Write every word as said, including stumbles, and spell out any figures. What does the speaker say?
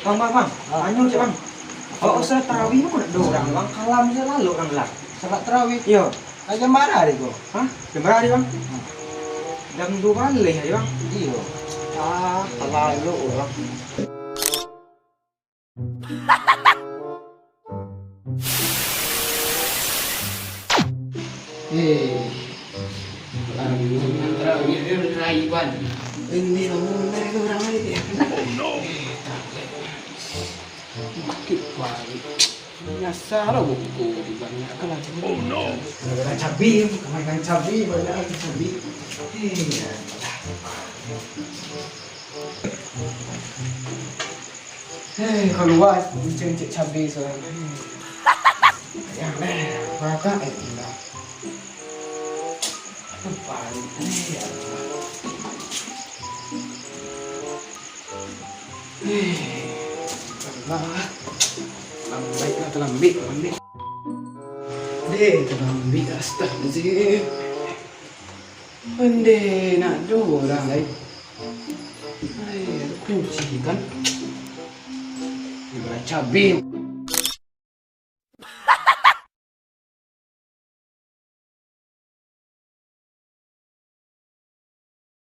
Bang, bang, bang. Ah. Anu cek, bang. Awak usah tarawih kok ndak ado urang, bang. Kalam se lalok urang lah. Salat tarawih? Iyo. Lah jam bara hari ko? Hah? Jam bara hari, bang? Hmm. Jam duo baleh hari, bang. Iyo. Ah, lalok urang. Eh, lalu antara dia raiban. Ini lamun dari orang lain ya. Oh no. Sakit banget. Nyasar lah buku dibanyak kan. Oh no. Gara-gara cabai, kemakan cabai, banyak lagi cabai. Eh, ya. Eh, kalua incek-incek cabai surang. Yang eh, makan eh, indah. Aduh, panik ni, ya Allah. Eh, Allah. Lambaik lah, talambik, talambik. Deh, talambik, astagfirullahaladzim. Ondeh, ndak ado urang lai. Ai, ado kunci kan? Ibarat cabe.